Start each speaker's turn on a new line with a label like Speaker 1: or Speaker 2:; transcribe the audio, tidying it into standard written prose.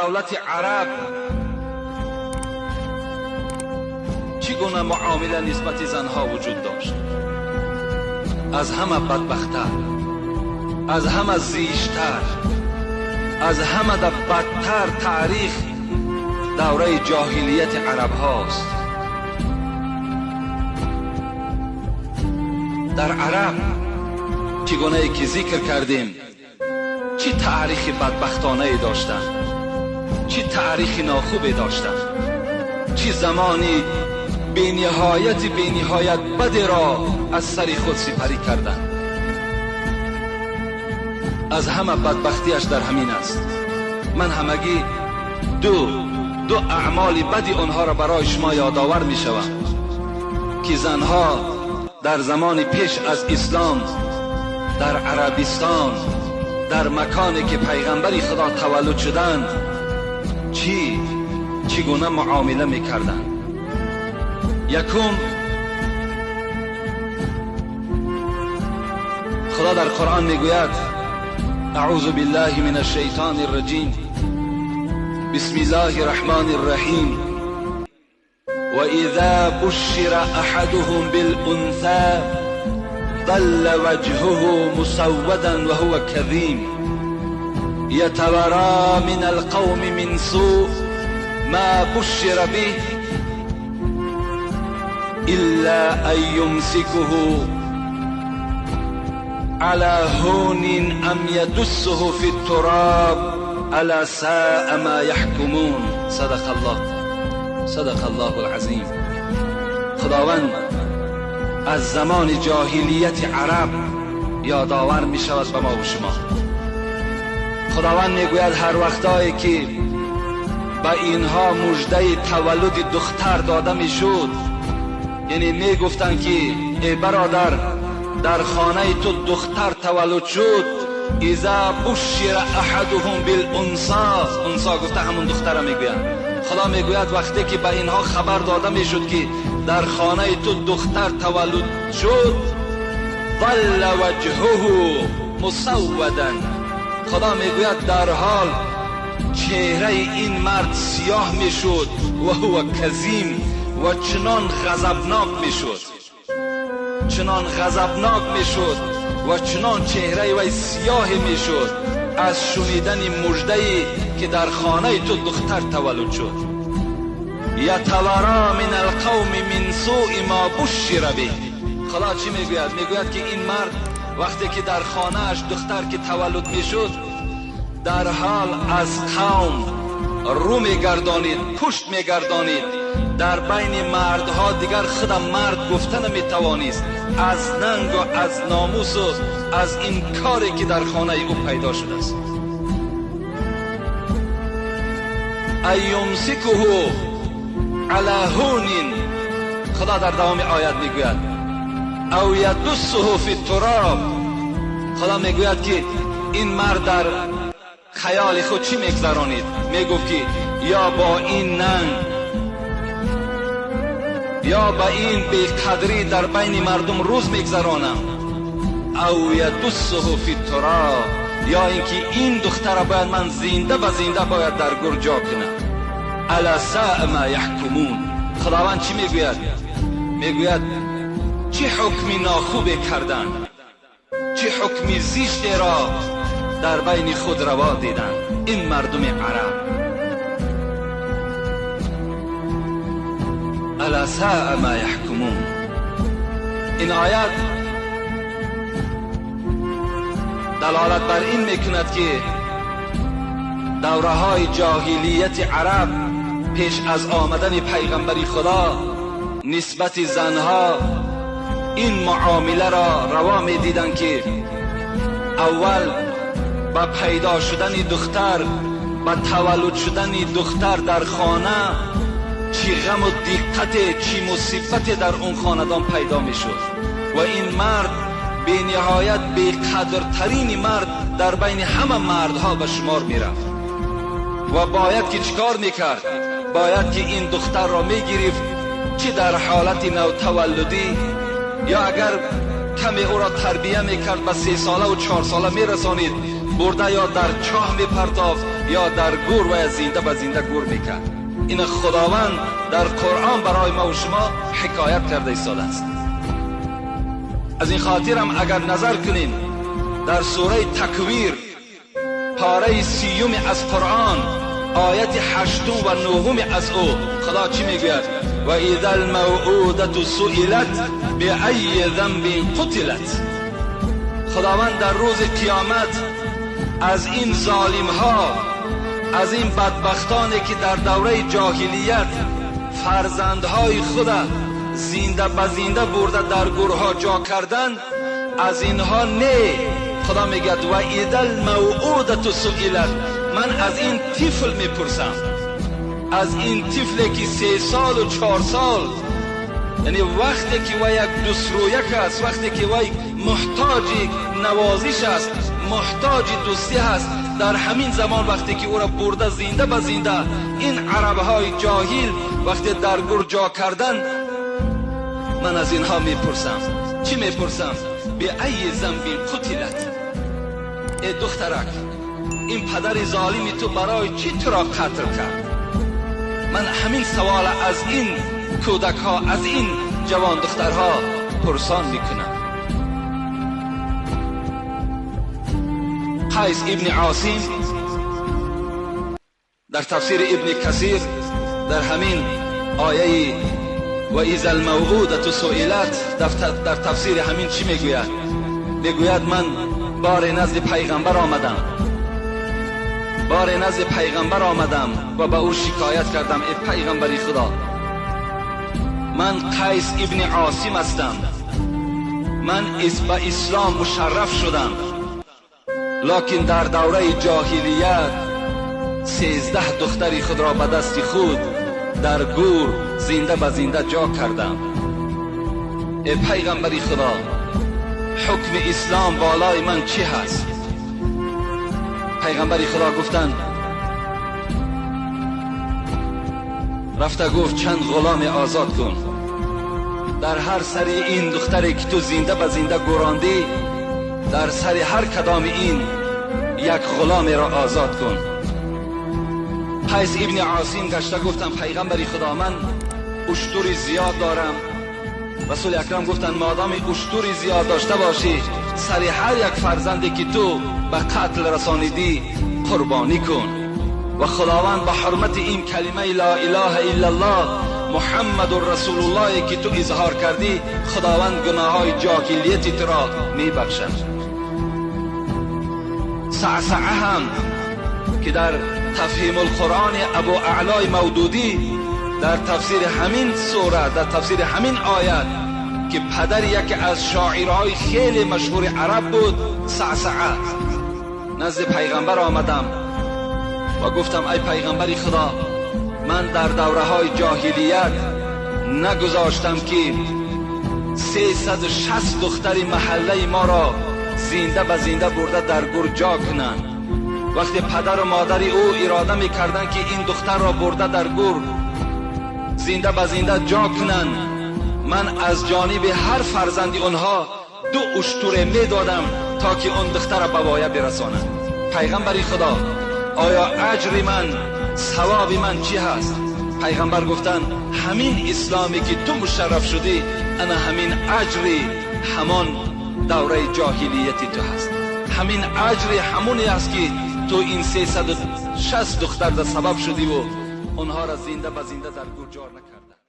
Speaker 1: давлати араб чӣ гуна муомила нисбати занҳо вуҷуд дошт. Аз ҳама бадбахттар, аз ҳама зиштар, аз ҳама бадтар таърих давраи ҷоҳилияти арабҳост. Дар араб чӣ гунае ки зикр кардем, чӣ таърихи бадбахтонае доштанд, чӣ таърихи нохубе доштанд, чӣ замони бениҳояти бениҳоят бадеро аз сари худ сипарӣ карданд. Аз ҳама бадбахтиаш дар ҳамин аст. Ман ҳамагӣ ду аъмоли бади онҳоро барои шумо ёдовар мешавам ки занҳо дар замони пеш аз ислом дар арабистон, дар маконе ки пайғамбари худо таваллуд шуданд, чӣ гуна муомила мекарданд. Якум, худо дар қуръон мегӯяд: аъузу биллаҳи мин ашшайтони рраҷим, бисми ллоҳи рраҳмони рраҳим, ва иза бушшира аҳадуҳум билунса ظل وجهه مسودا وهو كظيم يتوارى من القوم من سوء ما بشر به إلا أن يمسكه على هون أم يدسه في التراب ألا ساء ما يحكمون. صدق الله، صدق الله العظيم. خداوند از زمان جاهلیت عرب یادآور می شود به ما و شما. خداوند میگوید هر وقتایی که به اینها مژده تولد دختر داده میشد، یعنی میگفتند که ای برادر در خانه تو دختر تولد شد، اذا بشر احدهم بالانثی، انثی گفته همون دختر میگویند. خدا میگوید وقتی که به اینها خبر داده میشد که در خانه تو دختر تولد شد، ظل وجهه مسودا، خدا میگوید در حال چهره این مرد سیاه میشد و هو کظیم، و چنان غضبناک میشد، چنان غضبناک میشد و چنان چهره وی سیاه میشد از شنیدن مژده‌ای که در خانه تو دختر تولد شد. یتوارا من القوم من سوء ما بشر به. خدا چی میگوید؟ میگوید که این مرد وقتی که در خانه‌اش دختر که تولد میشد، در حال از قوم رو میگردانید، پشت میگردانید، در بین مردها دیگر خودم مرد گفته نمیتوانست، از ننگ و از ناموس و از این کاری که در خانه او پیدا شده است. ایمسکه علی هون، خدا در دوام آیت میگوید او یدسه فی التراب. خدا میگوید که این مرد در خیال خود چی میگذرانید؟ میگفت که یا با این ننگ یا با این بیقدری در بین مردم روز میگذرانم، او یدسه فی التراب، یا اینکه این دختر باید من زنده به زنده باید در گور جا کنم. الا ساء ما یحکمون. خداوند چی میگوید؟ میگوید چه حکمی ناخوبی کردن، چه حکمی زشتی را در بین خود روا دیدن این مردم عرب. الا ساء ما یحکمون. این آیت دلالت بر این میکند که دوره‌های جاهلیت عرب پیش از آمدن پیغمبر خدا نسبت زنها این معامله را روا می‌دیدند که اول با پیدا شدن دختر، با تولد شدن دختر در خانه چی غم و دقت، چی مصیبت در اون خاندان پیدا میشد و این مرد به نهایت بی‌قدرترین مرد در بین همه مردها به شمار میرفت و باید که چیکار میکرد؟ باید که این دختر را میگرفت، چی در حالت نوتولدی یا اگر کمی او را تربیه میکرد، به 3 ساله و 4 ساله میرسانید، برده یا در چاه میپرتافت یا در گور و یا زنده به زنده گور میکرد. این خداوند در قرآن برای ما و شما حکایت کرده ایستاده است. از این خاطر هم اگر نظر کنیم در سوره تکویر پاره 30 از قرآن آیت 8 و 9 از او خدا چی میگوید؟ و اذا الموءودة سئلت بأی ذنب قتلت. خداوند در روز قیامت از این ظالم ها، از این بدبختانی که در دوره جاهلیت فرزندهای خود زنده به زنده برده در گورها جا کردن، از اینها نه. خدا میگه و اذا الموءودة سئلت، من از این طفل میپرسم، از این طفلی که 3 سال و 4 سال، یعنی وقتی که وی یک دوسترویک است، وقتی که وی محتاج نوازش است، محتاج دوستی هست، در همین زمان وقتی که او را برده زنده به زنده این عربهای جاهل وقتی در گور جا کردن، من از اینها میپرسم. چی میپرسم؟ به ای ذنب قتلت. ای دخترک، این پدر ظالمی تو برای چی تو را قتل کرد؟ من همین سوال از این کودک ها، از این جوان دخترها پرسان میکنم. قیس ابن عاصم در تفسیر ابن کثیر در همین آیه و اذا الموءودة سئلت در تفسیر همین چی میگوید؟ میگوید من بار نزد پیغمبر آمدم، بار نزد پیغمبر آمدم و به او شکایت کردم، ای پیغمبر خدا، من قیس ابن عاصم هستم، من به اسلام مشرف شدم، لکن در دوره جاهلیت 13 دختری خود را به دست خود در گور زنده به زنده جا کردم. ای پیغمبر خدا، حکم اسلام بالای من چی هست؟ پیغمبر خدا گفتند، رفته گفت چند غلام آزاد کن، در هر سری این دختری که تو زنده به زنده گوراندی، در سر هر کدام این یک غلام را آزاد کن. قیس ابن عاصم گشته گفتم پیغمبر خدا، من اشتری زیاد دارم. رسول اکرم گفتند مادام اشتری زیاد داشته باشی، سر هر یک فرزندی که تو به قتل رسانیدی قربانی کن. و خداوند به حرمت این کلمه لا اله الا الله محمد رسول الله که تو اظهار کردی، خداوند گناههای جاهلیت تو را میبخشد. صعصعه هم که در تفهیم القرآن ابو اعلای مودودی در تفسیر همین سوره، در تفسیر همین آیت که پدر یکی از شاعرهای خیلی مشهور عرب بود، صعصعه، نزد پیغمبر آمدم و گفتم ای پیغمبر خدا، من در دوره های جاهلیت نگذاشتم که 360 دختر محله ما را زنده به زنده برده در گور جا کنند. وقتی پدر و مادر او اراده میکردند که این دختر را برده در گور زنده به زنده جا کنند، من از جانب هر فرزند آنها 2 اشتر میدادم تا که آن دختر را به وایه برسانند. پیغمبر خدا، آیا اجر من، ثواب من چی هست؟ پیغمبر گفتند همین اسلامی که تو مشرف شدی، انا همین اجری همان دوره جاهلیت تو هست، همین اجری همونی است که تو این 360 دختر در سبب شدی و آنها را زنده به زنده در گور جار نکرد.